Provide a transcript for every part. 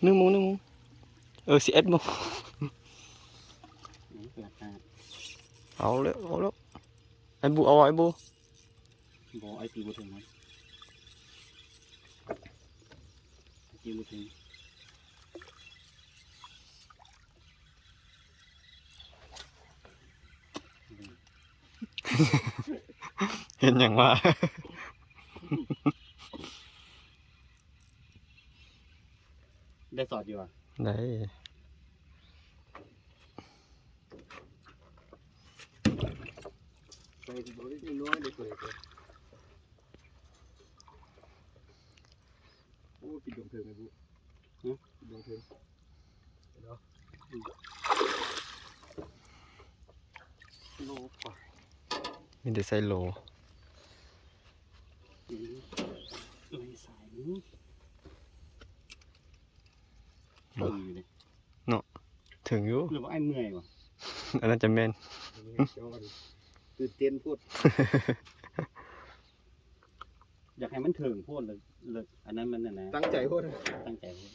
ໜຶ່ງໂມງ ໜຶ່ງໂມງ ເອີ ສິບເອັດໂມງ. ອືມ ເອົາແລ້ວ ເອົາແລ້ວ ໄອ້ບູ ເອົາ ໄອ້ບູ. ບໍ່ ໄອ້ຕີບໍ່ເຖິງ ໄອ້ຕີບໍ່ເຖິງ. ເຫັນຫຍັງວະ? ໄດ້ສອດຢູ່ຫວາ? ໄດ້. ໃສ່ບໍ່ໄດ້ນ້ອຍເດ້ ໂອ້ ກິນດົງເຖິງໄອ້ບຸ. ຫຶ? ກິນດົງເຖິງ. ເນາະ ໂລກວ່າ ມີແຕ່ໃສ່ໂລ. ອືມ ສາຍນີ້ ເຖິງຢູ່ເດ້ ເນາະ ເຖິງຢູ່. ຫຼືວ່າອ້າຍເມື່ອຍວະ? ອັນນັ້ນຈະແມ່ນ ຕື່ນເຕັ້ນໂພດ. ຢາກໃຫ້ມັນເຖິງໂພດ ເລິກ ເລິກ ອັນນັ້ນມັນນັ້ນນະ ຕັ້ງໃຈໂພດ ຕັ້ງໃຈໂພດ.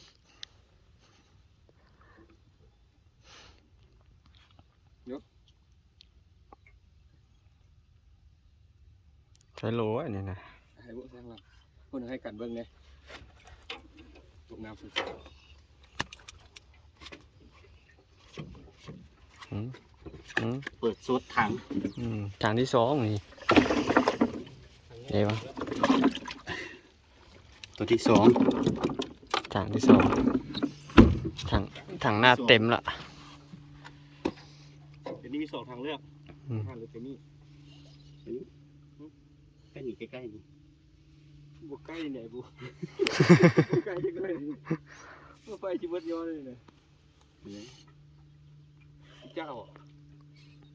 ໃຊ້ໂລອັນນີ້ນະ ໃຫ້ບຸແຊງລະ ເພິ່ນໃຫ້ກັນເບິ່ງເດ້ ຕົກນ້ຳສຸດ. ອືມ ອືມ ເປີດສົດຖັງ ອືມ ຖັງທີສອງນີ້ ເຫັນບໍ່? ຕົວທີສອງ ຖັງທີສອງ ຖັງ ຖັງໜ້າເຕັມລະ. ເປັນນີ້ມີສອງທາງເລືອກ ອືມ ທາງເລືອກເປັນນີ້ ເປັນນີ້ ໃກ້ໆນີ້ ບໍ່ໃກ້ແດ່ບຸ ບໍ່ໃກ້ຈັກໜ້ອຍ ບໍ່ໄປຊິເບິດຍ້ອນນີ້ນະ ເຈົ້າ.